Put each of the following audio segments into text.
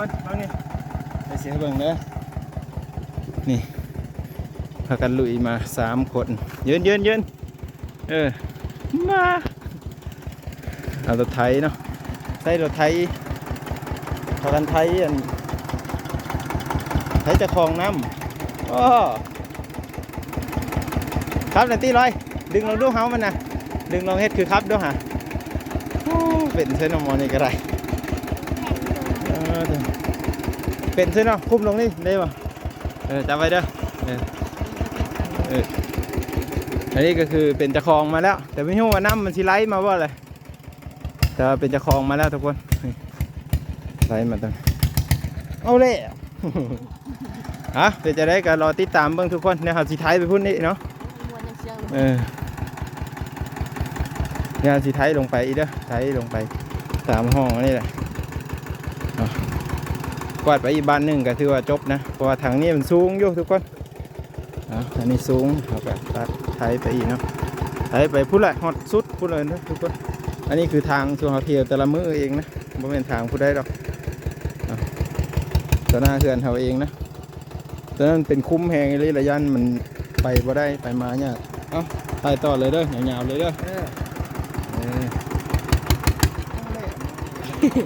ເບິ່ງນີ້ ໃຫ້ເສຍເບິ່ງເດີ ນີ້ ພາກັນລຸຍມາສາມຄົນ ຢືນໆໆ ເອີ ມາ ເອົາລົດໄຖເນາະ ໃຊ້ລົດໄຖ ພາກັນໄຖອັນ ໄຖເຈົ້າຂອງນຳ ໂອ້ ຂັບແລ້ວຕິລອຍ ດຶງລອງດູເຮົາມັນນະ ດຶງລອງເຮັດຄືຂັບດູຫາ ໂອ້ ເປັນເຊີເນາະໝໍນີ້ກໍໄດ້ ເອີ ເປັນເຊີເນາະ ຄຸມລົງນີ້ໄດ້ບໍ່? ເອີ ຈັບໄວ້ເດີ ເອີ ເອີ ອັນນີ້ກໍຄືເປັນເຈົ້າຂອງມາແລ້ວ ແຕ່ບໍ່ຮູ້ວ່ານ້ຳມັນຊິໄຫຼມາບໍ່ແຫຼະ ແຕ່ວ່າເປັນເຈົ້າຂອງມາແລ້ວທຸກຄົນ ນີ້ ໄຫຼມາຕັ້ງ ເອົາແລ້ວ ອ່ະ ເປັນຈັ່ງໃດກໍລໍຕິດຕາມເບິ່ງທຸກຄົນ ດຽວເຮົາຊິໄຖໄປພຸ້ນອີກເນາະ ເອີ ດຽວເຮົາຊິໄຖລົງໄປອີກເດີ ໄຖລົງໄປຕາມຮ່ອງອັນນີ້ແຫຼະ ເອົາ ກວາດໄປອີກບ້ານໜຶ່ງກໍຖືວ່າຈົບນະ ເພາະວ່າທາງນີ້ມັນສູງຢູ່ທຸກຄົນ ອ່ະ ອັນນີ້ສູງ ເຮົາກໍຕັດໄຖໄປອີກເນາະ ໄຖໄປພຸ້ນແຫຼະ ຮອດສຸດພຸ້ນເລີຍເນາະທຸກຄົນ ອັນນີ້ຄືທາງທີ່ເຮົາທ່ຽວແຕ່ລະມື້ເອງນະ ບໍ່ແມ່ນທາງຜູ້ໃດດອກ ອ່ະ ຕໍ່ໜ້າເຮືອນເຮົາເອງນະ ຕອນນັ້ນເປັນຂຸມແຮງອີ່ຫຼີລະ ຢ້ານມັນໄປບໍ່ໄດ້ ໄປມາຍາກ ເອົ້າ ໄປຕໍ່ເລີຍເດີ ຍາວໆເລີຍເດີ ເອີ ເອີ.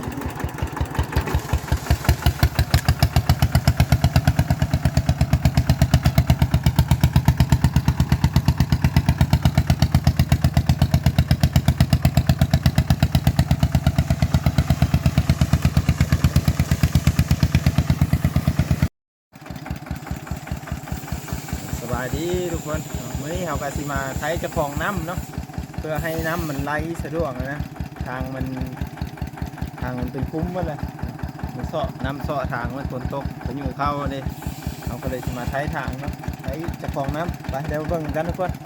ສະບາຍດີທຸກຄົນ ມື້ນີ້ເຮົາກໍຊິມາໄຖເຈົ້າຂອງນ້ຳເນາະ ເພື່ອໃຫ້ນ້ຳມັນໄຫຼສະດວກນະ ທາງມັນ ທາງມັນເປັນຂຸມໝົດແລ້ວ ມັນເຊາະ ນ້ຳເຊາະທາງ ມັນຝົນຕົກ ພາຍຸເຂົ້າເດ້ ເຮົາກໍເລີຍຊິມາໄຖທາງເນາະ ໄຖເຈົ້າຂອງນ້ຳ ໄປ ດຽວເບິ່ງນຳກັນທຸກຄົນ. ສະ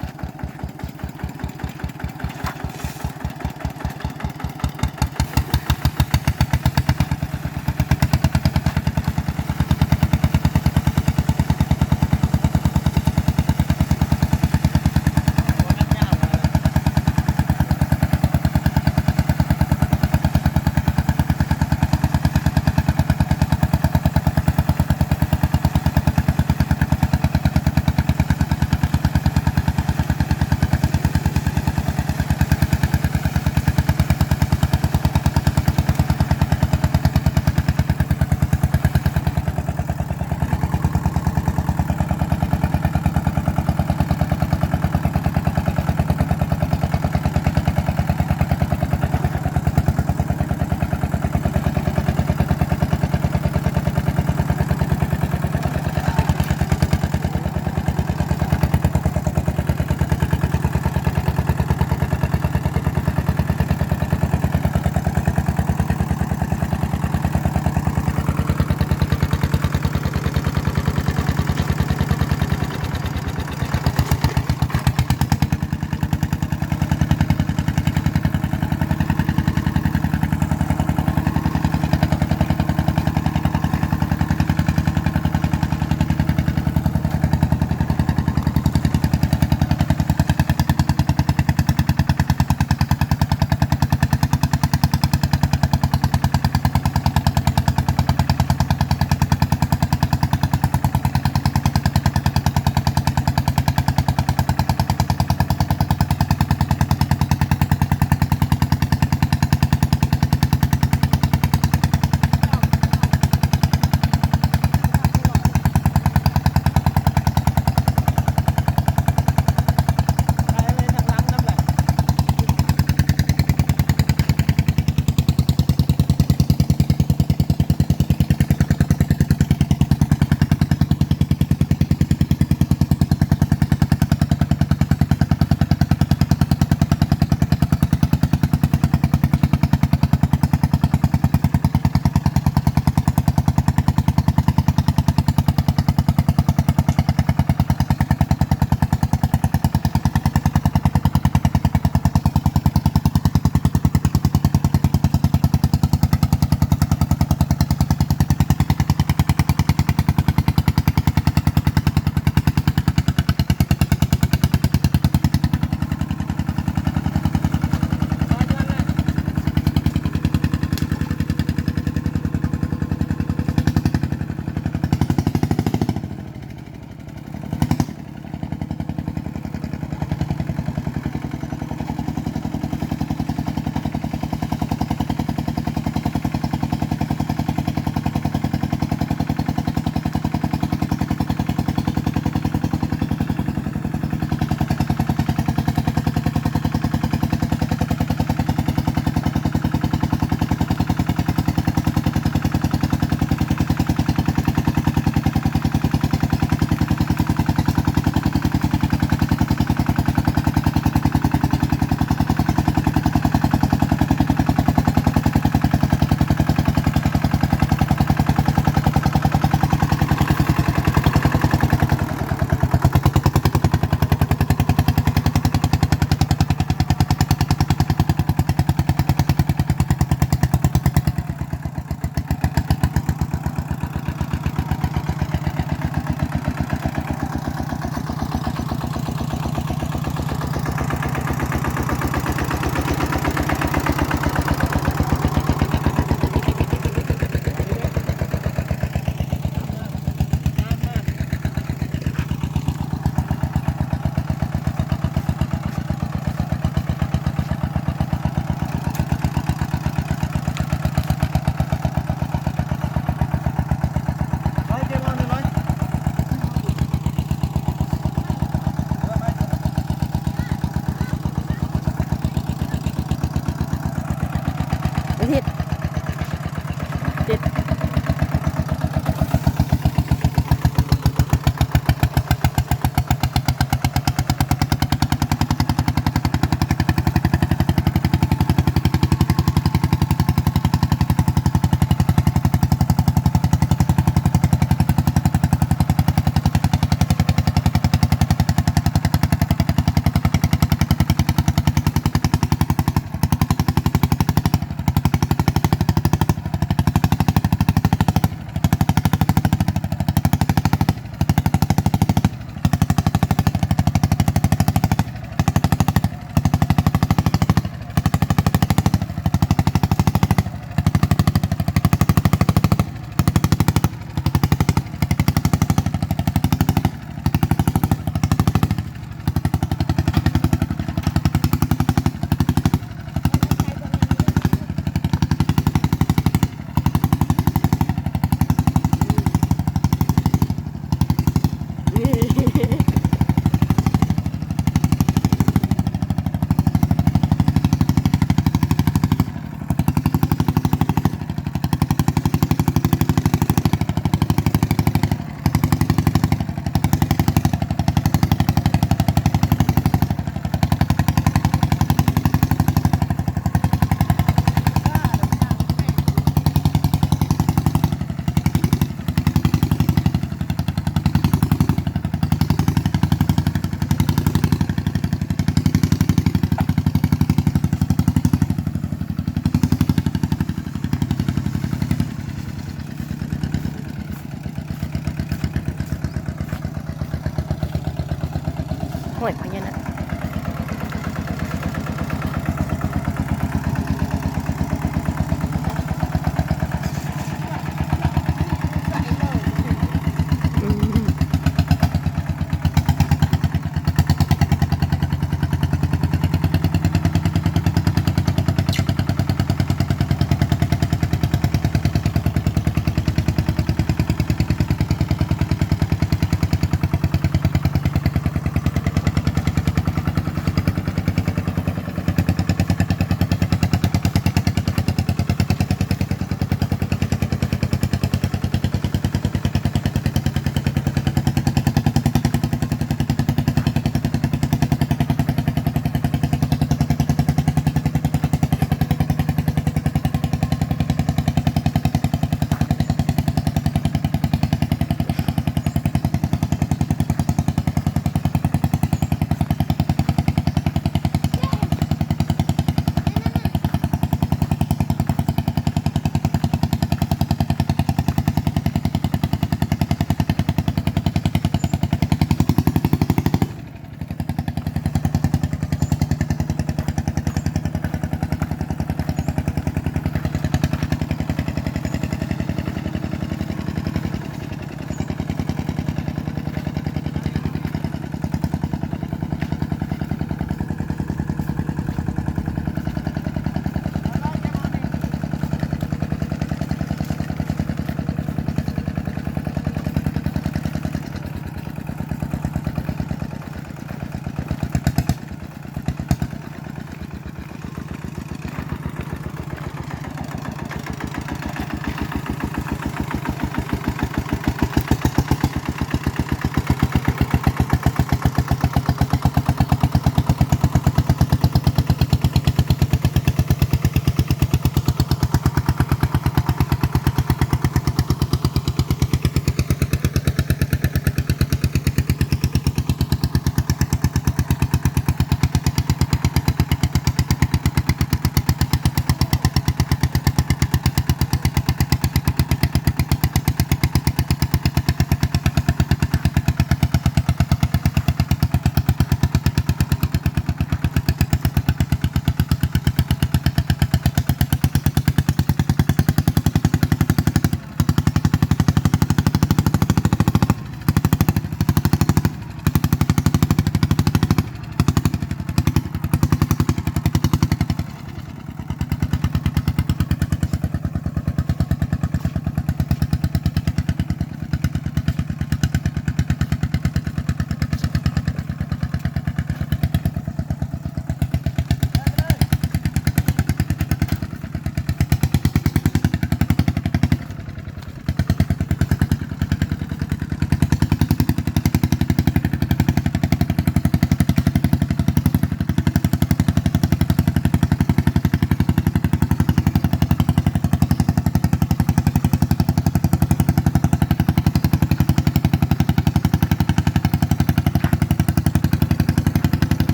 ຫ້ວຍພະຍານາກ.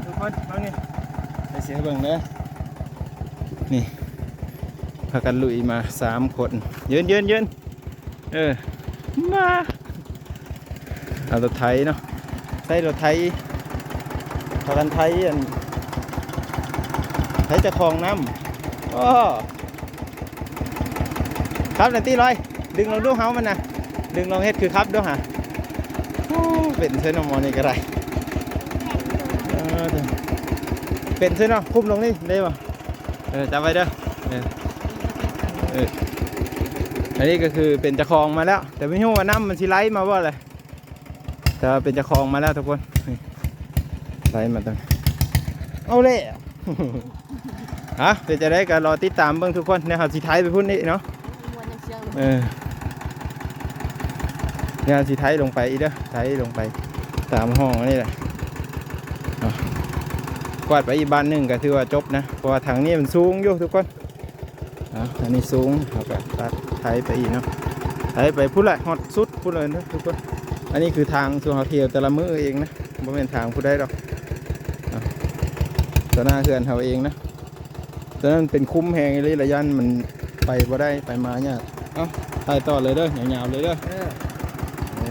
ທຸກຄົນເບິ່ງນີ້ ໃຫ້ເບິ່ງເດີ ນີ້ ພາກັນລຸຍມາສາມຄົນ ຢືນໆໆ ເອີ ມາ ເອົາລົດໄຖເນາະ ໃຊ້ລົດໄຖ ພາກັນໄຖ ອັນ ໄຖເຈົ້າຂອງນຳ ໂອ້ ຂັບໜ່ອຍຕິລອຍ ດຶງລົງດູເຮົາມັນນະ ດຶງລົງເຮັດຄືຂັບດູຫາ ໂອ້ ເປັນເຊີເນາະ ໝໍນີ້ກໍໄດ້ ເອີ ເປັນເຊີເນາະ ຄຸມລົງນີ້ໄດ້ບໍ່? ເອີ ຈັບໄວ້ເດີ ເອີ ເອີ ອັນນີ້ກໍຄືເປັນເຈົ້າຂອງມາແລ້ວ ແຕ່ບໍ່ຮູ້ວ່ານ້ຳມັນຊິໄຫຼມາບໍ່ແຫຼະ ແຕ່ວ່າເປັນເຈົ້າຂອງມາແລ້ວທຸກຄົນ ນີ້ ໄຫຼມາຕັ້ງ ເອົາແລ້ວ ຮະ ເປັນຈັ່ງໃດກໍລໍຕິດຕາມເບິ່ງທຸກຄົນ ແນວເຮົາຊິໄຖໄປພຸ້ນອີກເນາະ ເອີ ແນວຊິໄຖລົງໄປອີກເດີ ໄຖລົງໄປຕາມຮ່ອງອັນນີ້ແຫຼະ ເອົາ ກວาດໄປອີກບ້ານໜຶ່ງກໍຖືວ່າຈົບນະ ເພາະວ່າທາງນີ້ມັນສູງຢູ່ທຸກຄົນ. ເອົາ ອັນນີ້ສູງ ເຮົາກໍຕັດໄຖໄປອີກເນາະ ໄຖໄປພຸ້ນແຫຼະ ຮອດສຸດພຸ້ນເລີຍເນາະທຸກຄົນ. ອັນນີ້ຄືທາງສູ່ເຮົາທ່ຽວແຕ່ລະມື້ເອງນະ ບໍ່ແມ່ນທາງຜູ້ໃດດອກ. ເອົາ ຕໍ່ໜ້າເຮືອນເຮົາເອງນະ. ຕອນນັ້ນເປັນຂຸມແຮງອີ່ຫຼີລະ ຢ້ານມັນໄປບໍ່ໄດ້ ໄປມາຍາກ. ເອົ້າ ຖ່າຍຕໍ່ເລີຍເດີ ຍາວໆເລີຍເດີ. ເອີ ເອ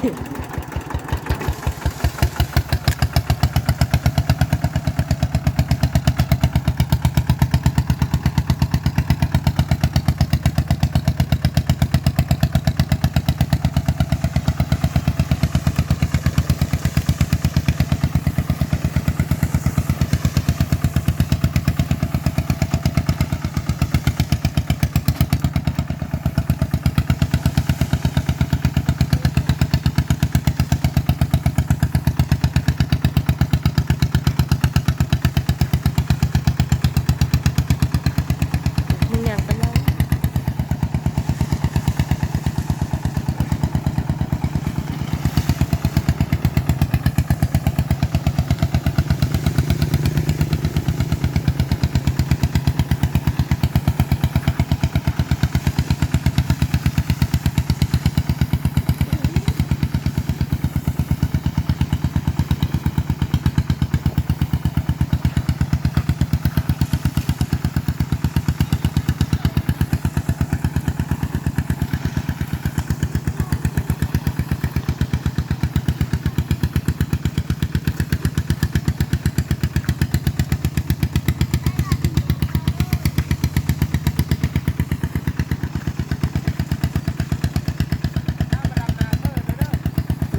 ີ.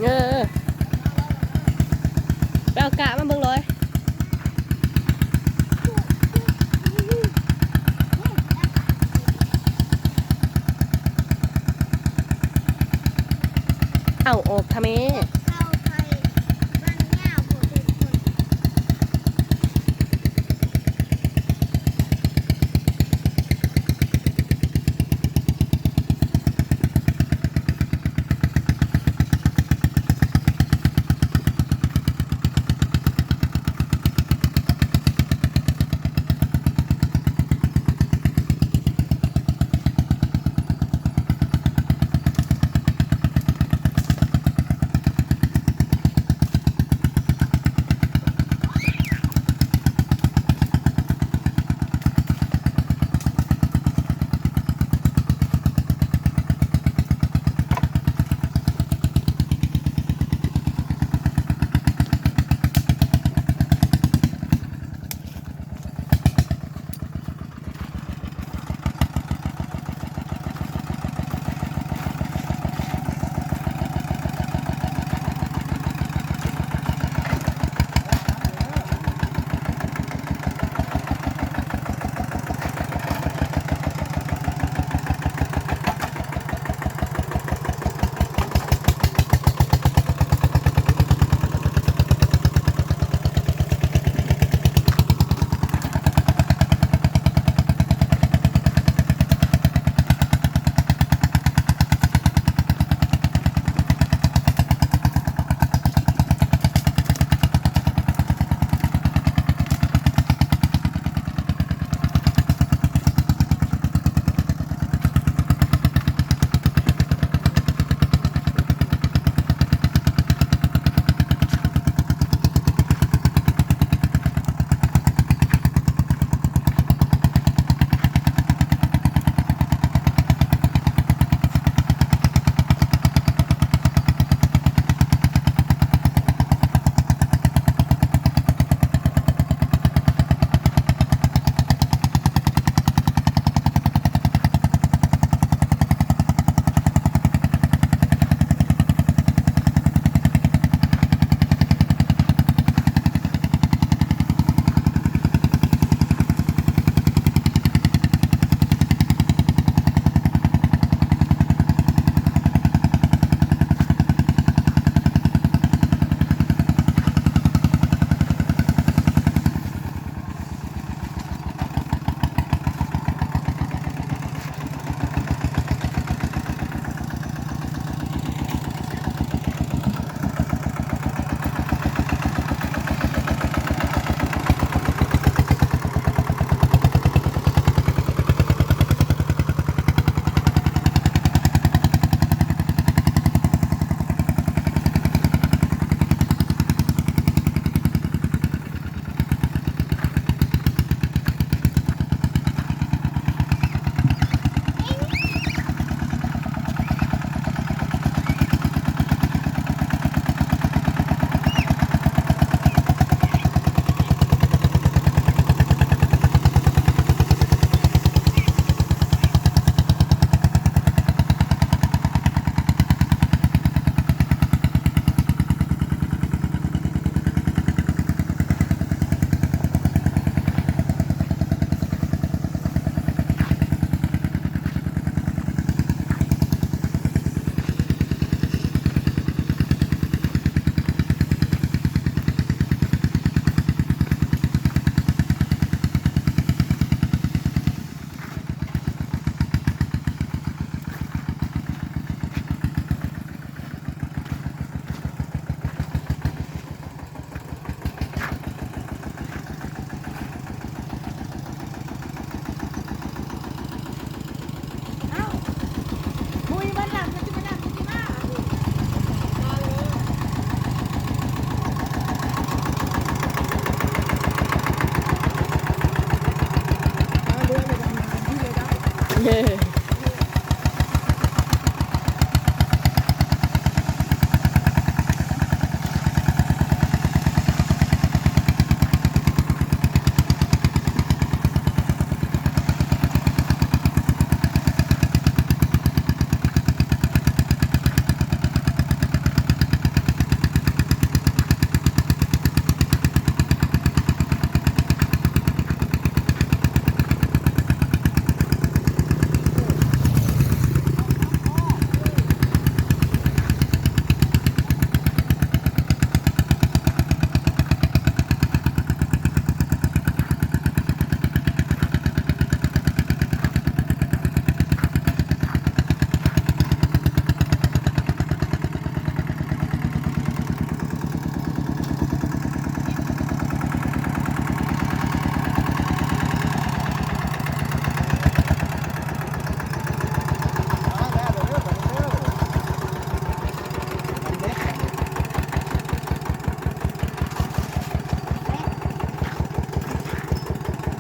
ເອີ ໄປເອົາກະມາເບິ່ງຫຼອຍ. ເອົາອອກທະເມ. ເ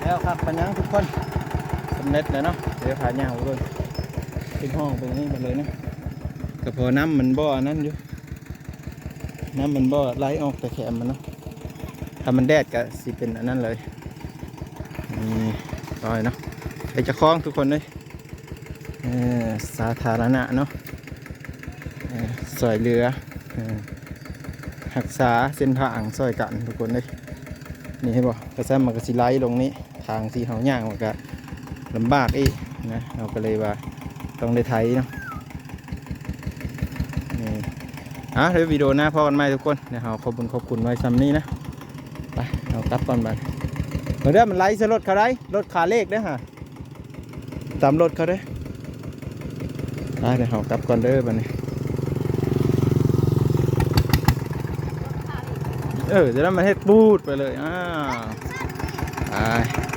ແລ້ວຄັກປານຫຍັງທຸກຄົນ ສຳເລັດແລ້ວເນາະ. ດຽວພາຍ່າງໄປເບິ່ງ ເປັນຫ້ອງເປັນນີ້ໝົດເລີຍນະ. ກະເພາະນ້ຳມັນບໍ່ອັນນັ້ນຢູ່ ນ້ຳມັນບໍ່ໄຫຼອອກແຕ່ແຄມມັນເນາະ. ຖ້າມັນແດດກະຊິເປັນອັນນັ້ນເລີຍ. ນີ້ ລອຍເນາະ ໄປຈະຄອງທຸກຄົນເດ້. ເອີ ສາທາລະນະເນາະ ເອີ ຊ່ອຍເຫຼືອ ເອີ ຮັກສາເສັ້ນທາງຊ່ອຍກັນທຸກຄົນເດ້. ນີ້ເຫັນບໍ່ ກະຊ້ຳມັນກະຊິໄຫຼລົງນີ້ ທາງທີ່ເຮົາຍ່າງມັນກະລຳບາກອີກນະ ເຮົາກະເລີຍວ່າຕ້ອງໄດ້ໄຖເນາະ. ນີ້ ອ່າ ດຽວວິດີໂອໜ້າພໍ້ກັນໃໝ່ທຸກຄົນ. ດຽວເຮົາຂອບບຸນຂອບຄຸນໄວ້ຊ່ຳນີ້ນະ. ໄປ ເຮົາກັບກ່ອນບາດ ເບິ່ງເດີ ມັນໄຫຼໃສ່ລົດເຂົາໄດ໋ ລົດຂາເລກເດີຫາ ຕາມລົດເຂົາເດ້. ໄປ ດຽວເຮົາກັບກ່ອນເດີບາດນີ້. ເອີ ຈະໄດ້ມາເຮັດປູດໄປເລີຍ ອ້າວ ໄປ.